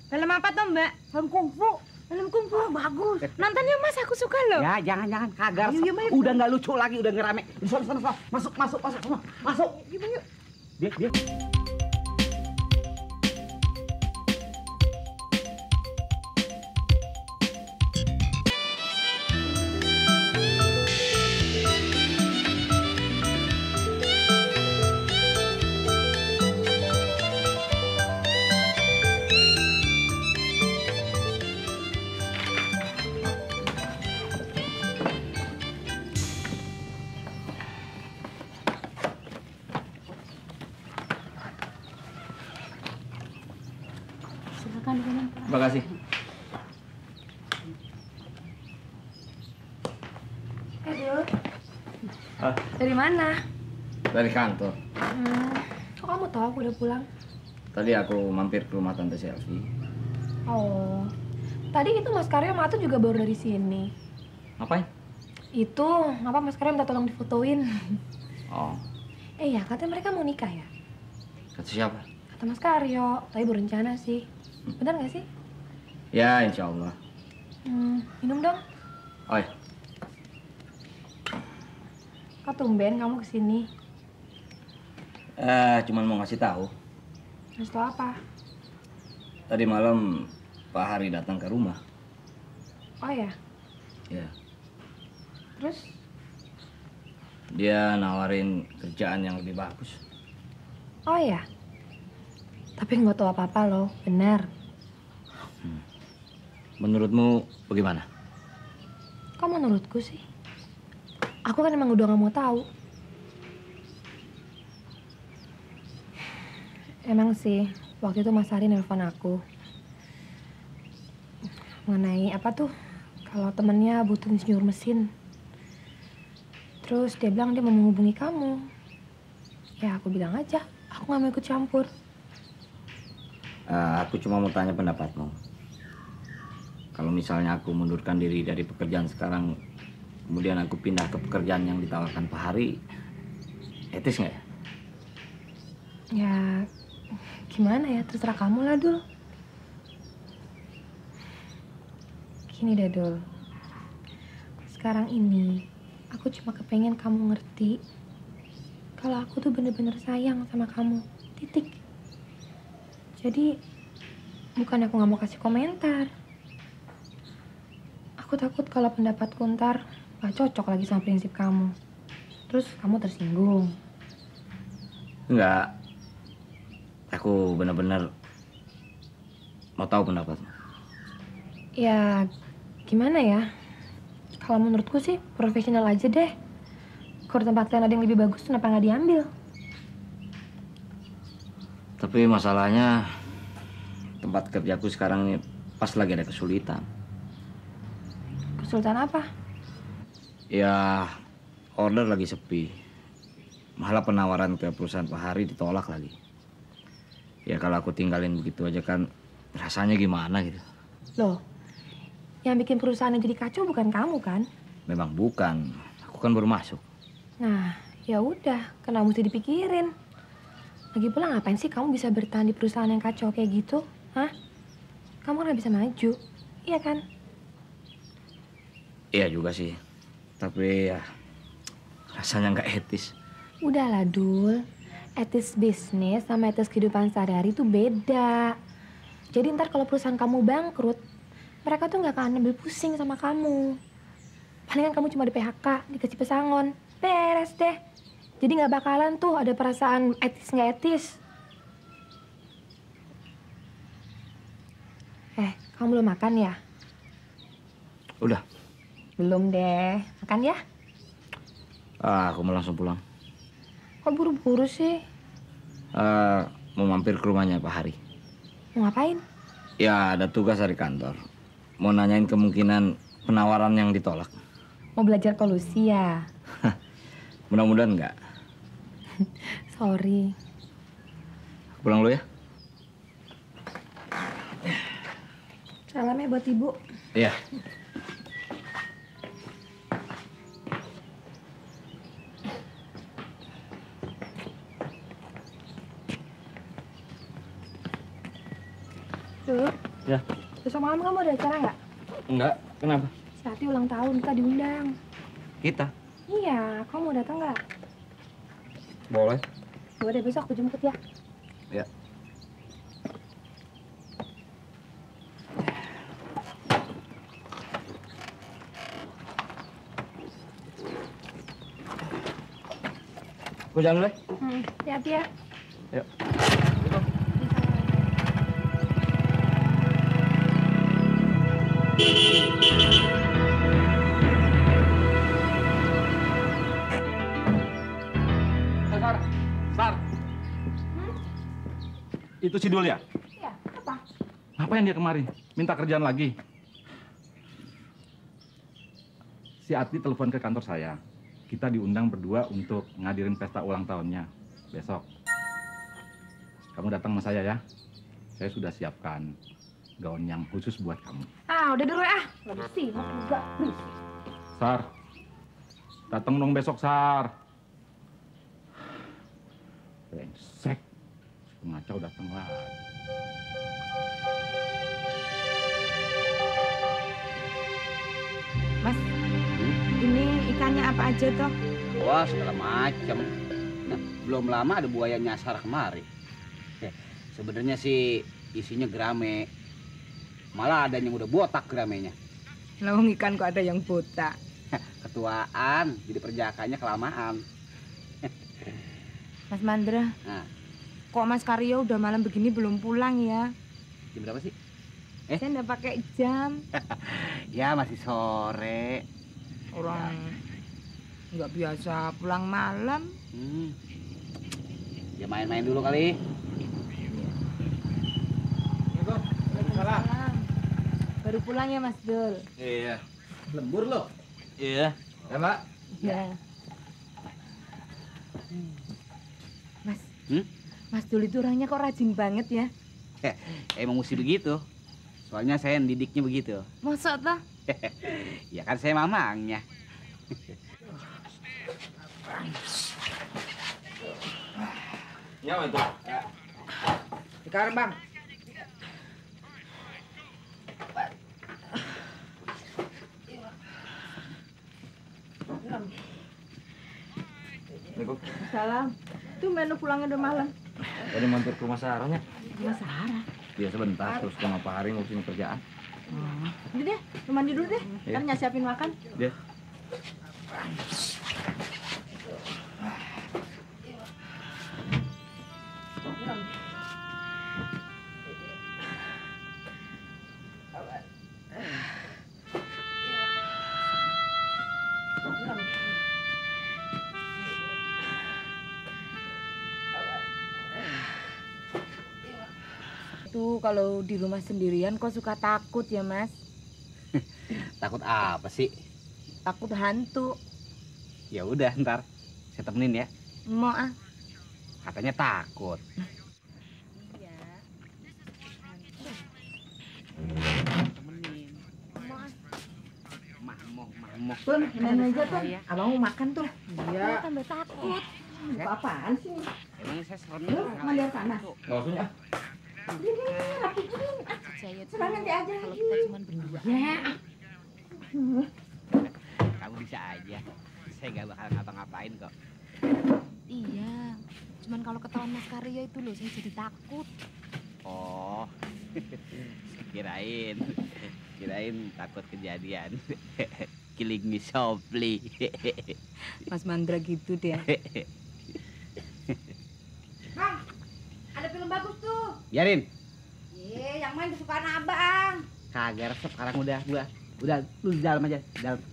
Film apa tuh, Mbak? Film kungfu. Film kungfu. Bagus. Nonton yuk, Mas. Aku suka loh. Ya, jangan kagak. Ayo, yuk, Udah nggak lucu lagi, udah ngerame. Sana. Masuk. Gimana yuk? Dia. Silakan diminum, Pak. Terima kasih. Aduh. Ah, Dari mana? dari kantor. Kok kamu tahu aku udah pulang? Tadi aku mampir ke rumah Tante Selfie. Oh. Tadi itu Mas Karyo sama Atu juga baru dari sini. Ngapain? Itu, apa Mas Karyo minta tolong difotoin. Oh, Ya, katanya mereka mau nikah ya? kata siapa? Kata Mas Karyo, tapi berencana sih. Benar nggak sih? Ya, insya Allah. Minum dong. Oh ya, Kok tumben kamu kesini? cuman mau ngasih tahu. Ngasih tau apa? Tadi malam Pak Hari datang ke rumah. Oh ya? Ya, Terus? dia nawarin kerjaan yang lebih bagus. Oh ya? Tapi nggak tahu apa-apa loh, benar. Menurutmu bagaimana? Kok menurutku sih? Aku kan emang udah nggak mau tahu. Emang sih, waktu itu Mas Hari nelpon aku. Mengenai apa tuh? Kalau temennya butuh insinyur mesin. Terus dia bilang dia mau menghubungi kamu. Ya aku bilang aja, aku nggak mau ikut campur. Aku cuma mau tanya pendapatmu. Kalau misalnya aku mundurkan diri dari pekerjaan sekarang, kemudian aku pindah ke pekerjaan yang ditawarkan Pak Hari, etis nggak ya? Ya, gimana ya? Terserah kamu lah, Dul. Gini deh, Dul. Sekarang ini, aku cuma kepengen kamu ngerti kalau aku tuh bener-bener sayang sama kamu. Titik. Jadi, bukan aku nggak mau kasih komentar. Aku takut kalau pendapatku ntar gak cocok lagi sama prinsip kamu. Terus kamu tersinggung. Enggak. Aku benar-benar mau tahu pendapatmu. Ya, gimana ya? Kalau menurutku sih profesional aja deh. Kalau di tempat lain ada yang lebih bagus, kenapa nggak diambil? Tapi masalahnya tempat kerjaku sekarang ini pas lagi ada kesulitan. Kesulitan apa? Ya, order lagi sepi. Malah penawaran ke perusahaan Pak Hari ditolak lagi. Ya kalau aku tinggalin begitu aja kan rasanya gimana gitu. Loh, yang bikin perusahaannya jadi kacau bukan kamu kan? Memang bukan. Aku kan baru masuk. Nah, ya udah, kenapa mesti dipikirin? Lagi pula ngapain sih kamu bisa bertahan di perusahaan yang kacau kayak gitu? Hah? Kamu nggak bisa maju, iya kan? Iya juga sih. Tapi ya rasanya nggak etis. Udahlah, Dul. Etis bisnis sama etis kehidupan sehari-hari itu beda. Jadi ntar kalau perusahaan kamu bangkrut, mereka tuh nggak akan ambil pusing sama kamu. Palingan kamu cuma di PHK, dikasih pesangon. Beres deh. Jadi nggak bakalan tuh ada perasaan etis nggak etis. Kamu belum makan ya? Udah. Belum deh. Makan ya? Aku mau langsung pulang. Kok buru-buru sih? Mau mampir ke rumahnya Pak Hari. Mau ngapain? Ya ada tugas dari kantor. Mau nanyain kemungkinan penawaran yang ditolak. Mau belajar kolusi ya? Mudah-mudahan enggak. Sorry. Pulang dulu ya. Salam ya buat ibu. Iya. Dulu. Ya. Besok malam kamu ada acara nggak? Enggak. Kenapa? Si Ati ulang tahun, kita diundang. Kita? Iya, kamu mau datang nggak? Boleh. Udah besok aku jemput ya. Ya. Gue jalan dulu ya. Hati-hati ya. Yuk. Sar. Itu si Dul ya? Iya, apa? Ngapain dia kemari? Minta kerjaan lagi. Si Ati telepon ke kantor saya. Kita diundang berdua untuk ngadirin pesta ulang tahunnya besok. Kamu datang sama saya ya. Saya sudah siapkan gaun yang khusus buat kamu. Ah, udah dulu ya. Nggak bersih, nggak bersih. Sar, datang dong besok, Sar. Brengsek, pengacau datang lagi. Mas, ini ikannya apa aja toh? Wah, segala macam. Nah, belum lama ada buaya nyasar kemari. Sebenarnya sih isinya gerame. Malah ada yang udah botak geramenya. Lawang ikan kok ada yang botak. Ketuaan, jadi perjakaannya kelamaan. Mas Mandra, Nah, kok Mas Karyo udah malam begini belum pulang ya? jam berapa sih? Saya nggak pakai jam. Ya, masih sore. Orang nggak biasa pulang malam. Ya main-main dulu kali. Salam. Baru pulang ya Mas Dul? Iya. Lembur loh. Iya. Ya, Mbak. Ya. Mas, Hmm? Mas Dul itu orangnya kok rajin banget ya? Emang mesti begitu. Soalnya saya didiknya begitu. Masa toh? Ya kan saya mamangnya. Ya, itu. Sekarang, Bang. Salam. Itu menu pulangnya udah malam. Tadi mampir ke rumah Sarahnya. Mas Sarah. Dia sebentar, terus ke Pak Hari ngurusin kerjaan. Udah deh, lu mandi dulu deh. Iya. Ntar siapin makan. Dia. Tuh kalau di rumah sendirian kok suka takut ya Mas? Takut apa sih? Takut hantu. Ya udah, ntar saya temenin ya. Mau ah? Katanya takut. Iya. Temenin. Mau ah? Mahmoh. Tuh, main aja tuh. Abang mau makan tuh. Iya. Tambah takut. Apaan sih? Emang saya serem. Mandi air panas. Nggak usah ya. Sekarang nanti aja kalau kita cuma berdua. Ya. Kamu bisa aja. Saya gak bakal ngapa-ngapain kok. Iya. Cuman kalau ketahuan Mas Karyo itu loh saya jadi takut. Oh. Kirain takut kejadian. Killing me softly. Mas Mandra gitu deh. Bang, ada film bagus tuh. Biarin. Yang main kesukaan abang. Kagak resep sekarang udah gua. Udah lu di dalam aja,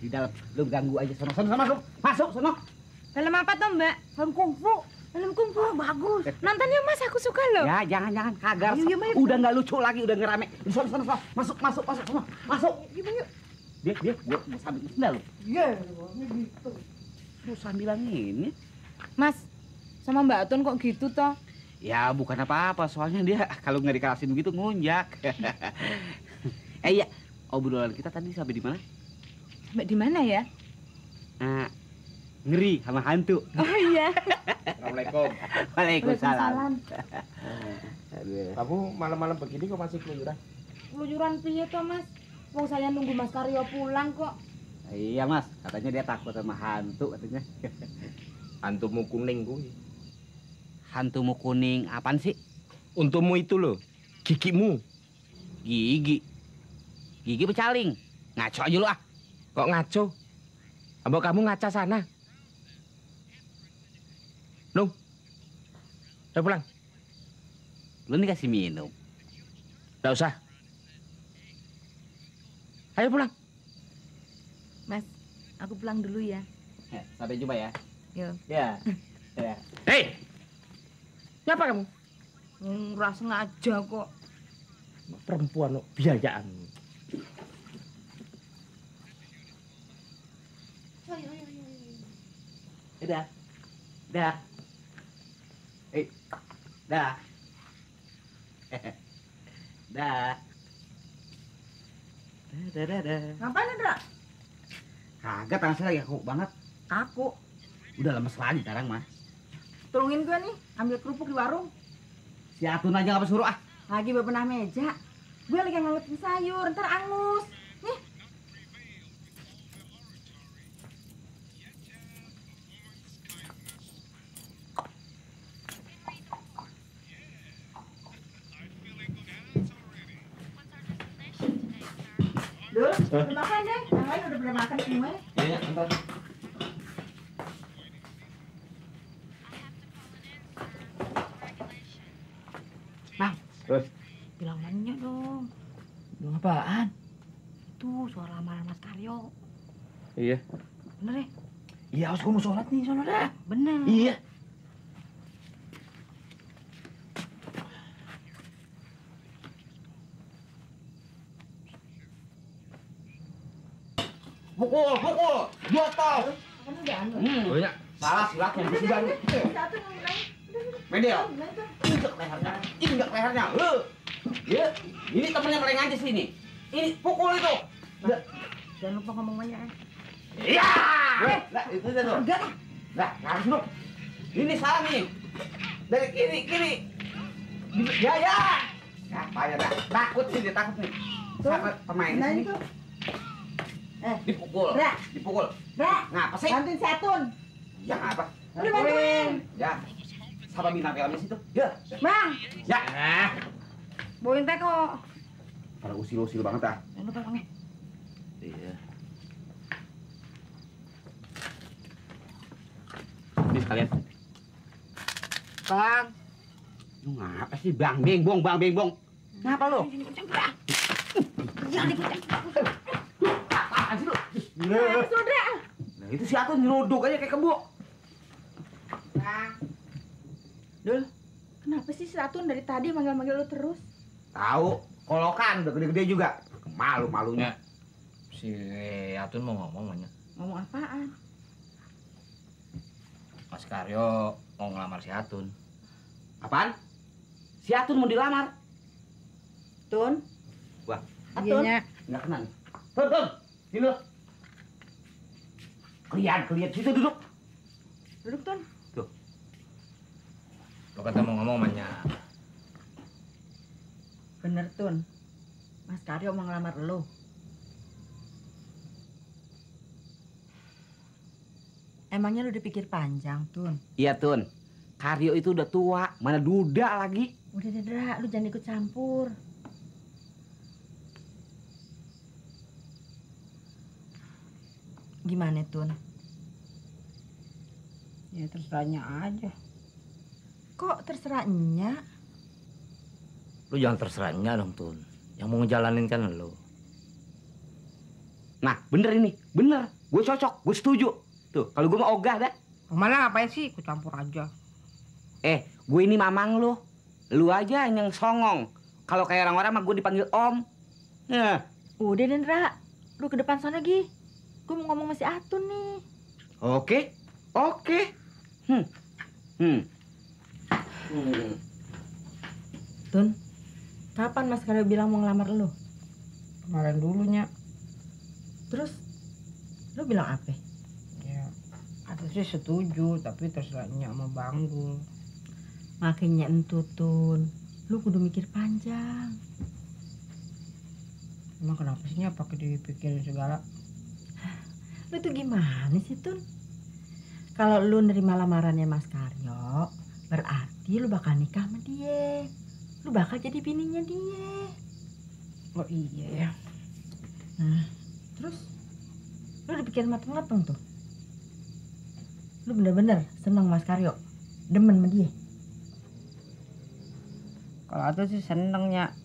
di dalam. Lu ganggu aja sono masuk. Masuk sono. Film apa tuh Mbak? Film kungfu. Film kungfu bagus. Nonton ya Mas, aku suka loh. Ya, jangan kagak resep. Ayo, ayo, Udah nggak lucu lagi, udah ngerame. Sono. Masuk sono. Masuk. Dia gua sambil sendal lu. Iya, gitu. Lu sambilan ini. Mas, sama Mbak Tun kok gitu toh? Ya bukan apa-apa, soalnya dia kalau nggak dikalasin begitu ngunjak. Iya, obrolan kita tadi sampai di mana? Mbak di mana ya? Nah, ngeri sama hantu. Oh iya. Assalamualaikum. Waalaikumsalam. Kamu malam-malam begini kok masih keluyuran? keluyuran piye to, Mas? Wong saya nunggu Mas Karyo pulang kok. Iya Mas, katanya dia takut sama hantu katanya. Hantumu kuning kuwi. Hantumu kuning apaan sih? Untukmu itu loh, gigimu. Gigi. Gigi becaling. Ngaco aja lu ah. Kok ngaco? Apa kamu ngaca sana? Nung, ayo pulang. Lu nih kasih minum. Nggak usah. Ayo pulang. Mas, aku pulang dulu ya. Sampai jumpa ya. Yuk. Ya. Ya. Hei, siapa kamu? Nggak sengaja kok. Perempuan lo, biayaan. Dah. Dah. Dah. Dah. Dah. Ngapain, Indra? Kagak, tangan saya lagi kaku banget. Aku. Udah lemes lagi sekarang mah. Tolongin gue nih, ambil kerupuk di warung. Si Atun aja ngapa suruh ah. Lagi bebenah meja. Gue lagi ngawetin sayur, ntar angus. Nih. Dul, udah makan deh. Yang lain udah pada makan semua. Iya, bentar. Bang, Terus? bilang nanya dong. Lu apaan? Itu suara lamaran Mas Karyo. Iya. Bener ya? Iya, harus gua mau sholat nih, sono dah. Bener. Iya. Pukul, pukul, botol. Kan udah anu. Banyak. Salah silaknya di sini baru. Satu ngomong. Medel. Injek lehernya. Injek lehernya. Ya, ini temennya paling aja sini. Ini pukul itu. Jangan lupa ngomong banyak. Iya. Nah, itu dia tuh. Enggak. Nah, harus dong. Ini salah nih. Dari kiri, kiri. Ya, ya. Ya, payah dah. Takut sih dia, takut nih. Siapa pemain Nah, sini? itu. Dipukul. Rak. Dipukul. Rak. Ngapa sih? Bantuin si Atun. Ya, ngapa? Udah bantuin. Ya. Sama bintang filmnya situ. Ya. Bang, Ya. bawain teh kok. Pada usil-usil banget ah. Jangan lupa Bang. Iya. Ini sekalian. Bang. Lu ngapa sih bang beng bong? Ngapa lu? Jangan dikucak. Apaan sih lu? Sudah. Nah itu si Atun nyeruduk aja kayak kebo. Bang. Dul, kenapa sih si Atun dari tadi manggil-manggil lu terus? Tahu, kolokan udah gede-gede juga. Malu-malunya. Si Atun mau ngomong banyak. Ngomong apaan? Mas Karyo mau ngelamar si Atun. Apaan? Si Atun mau dilamar. Tun. Wah, Atun. nggak kenal. Tun, sini lu. Kelihat situ duduk. Duduk, Tun. Lo kata mau ngomong banyak. Bener, Tun. Mas Karyo mau ngelamar lu. Emangnya lu udah pikir panjang, Tun? Iya Tun. Karyo itu udah tua, mana duda lagi. Udah deh, Dra, lu jangan ikut campur. Gimana, Tun? Ya terserahnya aja. Kok terserahnya? Lu jangan terserahnya dong, Tun. Yang mau ngejalanin kan lo. Nah, bener ini, bener. Gue cocok, gue setuju. Tuh, kalau gue mau ogah dah. Malah ngapain sih ikut campur aja. Gue ini mamang lu. Lu aja yang songong. Kalau kayak orang-orang mah gue dipanggil om. Ya. Udah, Dendra. Lu ke depan sana, Gi. Gue mau ngomong sama si Atun nih. Oke. Tun, kapan Mas Karyo bilang mau ngelamar lu? Kemarin dulunya. Terus, lu bilang apa? Ya aku sih setuju, tapi terserahnya sama Bang Gul. Makanya entu, Tun. Lu kudu mikir panjang. Emang kenapa sih Nya pakai dipikirin segala? Lu tuh gimana sih, Tun? Kalau lu nerima lamarannya Mas Karyo, berarti lu bakal nikah sama dia. Lu bakal jadi bininya dia. Oh iya ya. Nah, terus lu udah pikirin mateng-mateng tuh. Lu bener-bener seneng Mas Karyo, demen sama dia. Kalau Atun sih senengnya.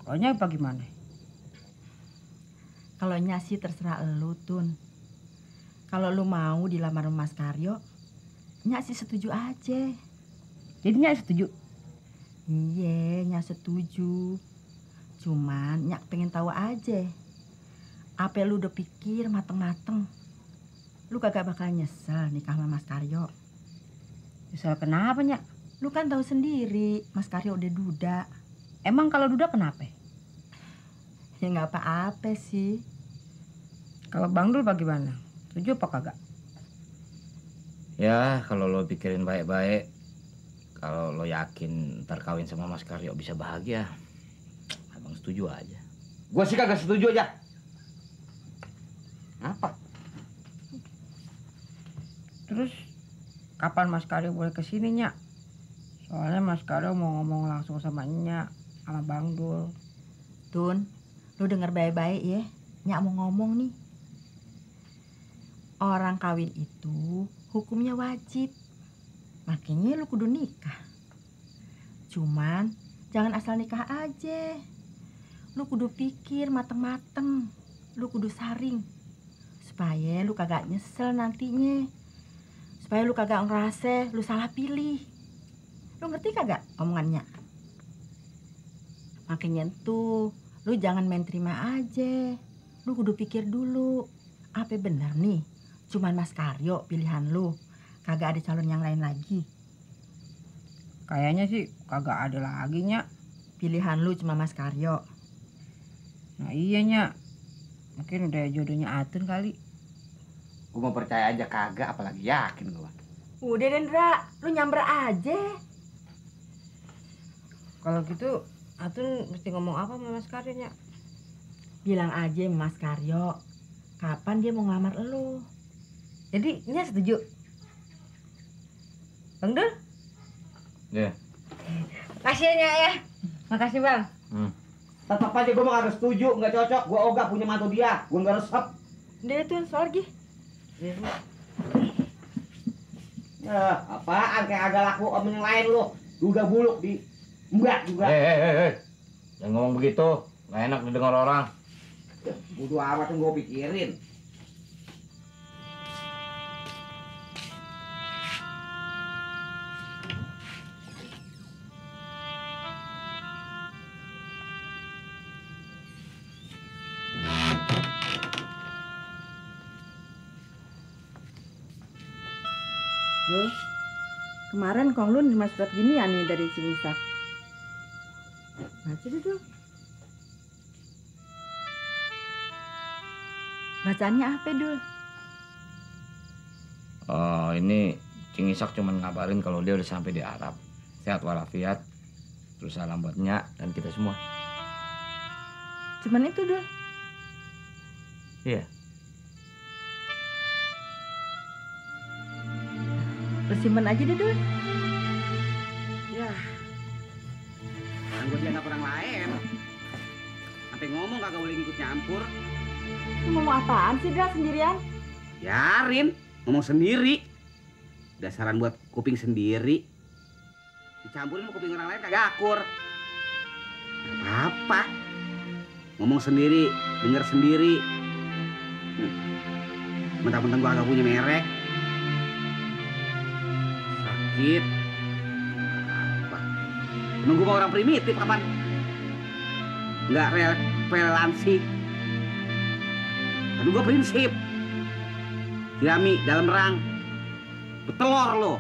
Kalau Nya apa gimana? Kalau nya sih terserah lu, Tun. Kalau lu mau dilamar sama Mas Karyo, nya sih setuju aja. Jadi Nya setuju? Iya, nya setuju. Cuman nya pengen tahu aja. Apa lu udah pikir mateng-mateng? Lu kagak bakal nyesel nikah sama Mas Karyo. Nyesel kenapa Nya? Lu kan tahu sendiri, Mas Karyo udah duda. Emang kalau duda kenapa? Ya nggak apa-apa sih. Kalau Bang Dul bagaimana? Setuju apa kagak? Ya kalau lo pikirin baik-baik, kalau lo yakin ntar kawin sama Mas Karyo bisa bahagia, abang setuju aja. Gua sih kagak setuju aja. Apa? Terus kapan Mas Karyo boleh kesini Nya? Soalnya Mas Karyo mau ngomong langsung sama Nya, sama Bang Dul. Tun, lu denger baik-baik ya. Nya mau ngomong nih. Orang kawin itu hukumnya wajib. Makanya lu kudu nikah. Cuman jangan asal nikah aja. Lu kudu pikir mateng-mateng. Lu kudu saring. Supaya lu kagak nyesel nantinya. Supaya lu kagak ngerasa lu salah pilih. Lu ngerti kagak omongannya? Makanya tuh lu jangan main terima aja. Lu kudu pikir dulu. Apa benar nih? Cuman Mas Karyo pilihan lu. Kagak ada calon yang lain lagi. Kayaknya sih kagak ada lagi Nya. Pilihan lu cuma Mas Karyo. Nah iya Nya. Mungkin udah jodohnya Atun kali. Gua mau percaya aja kagak, apalagi yakin gua. Udah Dendra, lu nyamber aja. Kalau gitu Atun mesti ngomong apa sama Mas Karyo Nya? Bilang aja sama Mas Karyo, kapan dia mau ngelamar lu. Jadi Nya setuju? Bang Dul? Ya. Makasih ya Nya ya. Makasih Bang. Tetap aja gua mah kagak setuju, nggak cocok. Gua ogah punya mantu dia, gua nggak resep. Udah tuh soal lagi. Ya, apaan kayak agak laku sama yang lain lu. Duda buluk di mbak juga. Jangan ngomong begitu, nggak enak didengar orang. Bodo amat yang gua pikirin. Dul, kemarin kong lu nerima surat ginian nih dari Cingisak. Baca deh Dul. Bacaannya apa Dul? Oh ini Cingisak cuma ngabarin kalau dia udah sampai di Arab, sehat walafiat, terus salam buat Nya dan kita semua. Cuman itu Dul. Iya. Lu simpen aja deh Dul. Ya. Orang gua dianggap orang lain. Sampai ngomong kagak boleh ikut nyampur. Lu ngomong apaan sih Dra sendirian? Biarin, ngomong sendiri. Dasaran buat kuping sendiri. Dicampurin sama kuping orang lain kagak akur. Gak apa-apa. Ngomong sendiri, denger sendiri. Mentang-mentang gua agak punya merek. Sakit. Apa? Emang gua mau orang primitif kapan? Nggak relevansi. Tapi gua prinsip. Jerami dalam rang. Betelor lo.